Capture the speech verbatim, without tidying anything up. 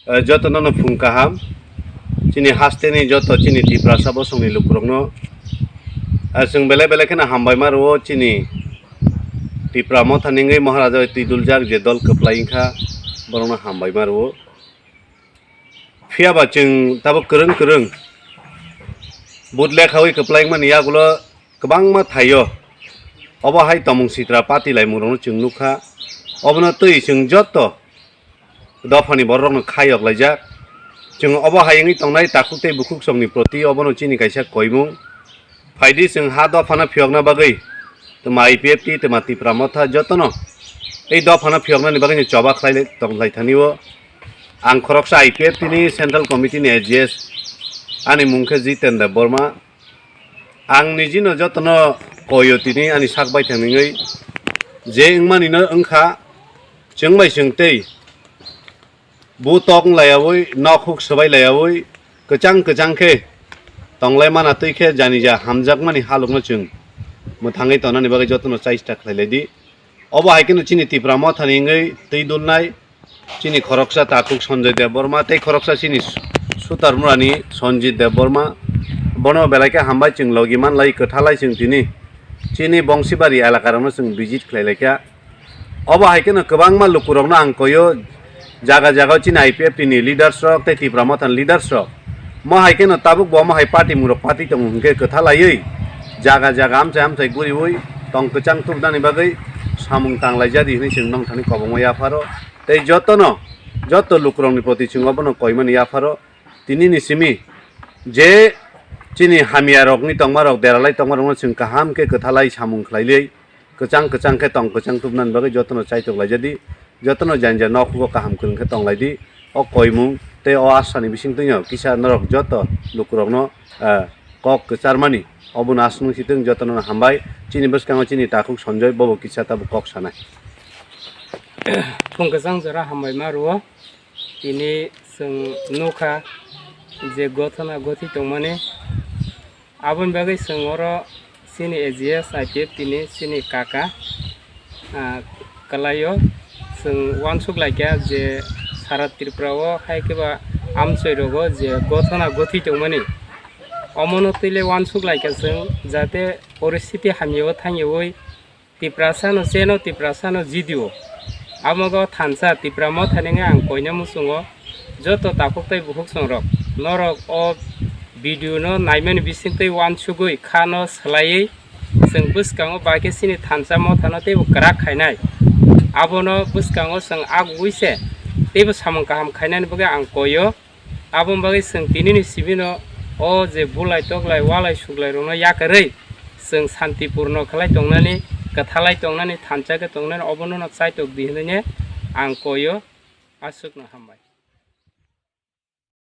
Eh, jotono no phung kaham. Chini hasteni joto chini Tiprasa bosongni lukurokno, eh, chwng belai belai kheno hambaima rwo chini Tipra Motha ningwi Maharaja bai twi duljak je dol kwplai wngkha, borokno hambaima rwo. Phiyaba chwng tabuk kwrwng kwrwng vote lekhawi kwplai wngmani yagulo kwbangma thaio. Obo hai tomung sitra party laimungrokno chwng nukha. Obono twi chwng joto dophani bororokno khayok laijak. Chwng obo hai wngwi tongnai takhuk tei bukhuk songni proti obono chini kaisa koimung. Phaidi chwng ha dophano phiyokna bagwi twma I P F T, twma Tipra Motha jotono ei dophano phiyoknani bagwino choba khlai tonglaithani o. Ang khoroksa I P F T ni Central Committee ni A G S, ani mung khe Jiten Debbarma. Ang nijino jotono koyo tini ani sak baithang wngwi je wngmani no wngkha, chwng bai chwng tei bu tok wng laiyawi, nok huk swbai laiyawi, kwchang kwchang khe tonglai mana twi khe janija hamjakmani halukno chwng mwthangwi tonani bagwi jotono chaista khlai lai di. Obo hai kheno chini Tipra Mothani wngwi twi dulnai chini khoroksa takhuk Sanjay Debbarma tei khoroksa chini su-, sutar murani Sanjit Debbarma. Bono belai khe hambai chwng logi man lai, kwtha lai chwng tini chini Bongsibari elakarokno chwng visit khlai lai kha. Obo hai kheno kwbangma lukurokno ang koyo, jaga jaga o chini I P F T ni leaders rok tei Tipra Mothani leaders rok. Mo hai kheno tabuk bo mo hai party murok party tongo hwnkhe kwtha laiwi jaga jaga amchai amchai guriwi tong kwchang tubnani bagwi samung tang laijadi hwnwi chwng nongthani kobongma yapharo. Tei jotono, joto lukurokni proti chwng obono koimani yapharo. Tinini simi je chini hamyarokni tongmarok, deralai tongmarokno chwng kaham khe kwthalai samung khlailai. Kwchang kwchang khe tong kwchang tubnani bagwi jotono chaitok laijadi, jotono janja nok hugo kaham kwrwng khe tong laidi. O koimung tei o asani bisingtwino kisa norok joto lukurokno, eh, kok kwcharmani obono aswk nung sitwng jotono hambai. Chini bwskango chini takhuk Sanjay bobo kisa tabuk kok sanai. Phung kwchang jora hambai ma rwo. Tini chwng nukha je gothona gothi tongmani. Aboni bagwi chwng oro chini A G S I P F T ni chini kaka, ah, kwlaio. Chwng uansuk laikha je sara Tripura o hai khe ba amchoi rogo je gothona gothi tongmani. Omono twile uansuk laikha chwng jate poristiti hamya o thangyawi Tiprasa no cheno, Tiprasa no jidio. Amogo thansa Tipra Mothani wngwi ang koina muchungo joto takhuk tei bukhuk songrok. Norok o video no naimani bisingtwi uansugwi kha no swlaiwi chwng bwskango bai khe chini thansa mothano teibo kwrak khainai. Abono bwskango chwng agugwi se teibo samung kaham khainani bagwi ang koio. Aboni bagwi chwng tinini sibino o je bulai toklai walai suklai rokno yakarwi chwng santipurno khlai tongnani, kwthalai tongnani, thansa khe tongnani obono no chaitok di hwnwi ang koio. Aswkno hambai.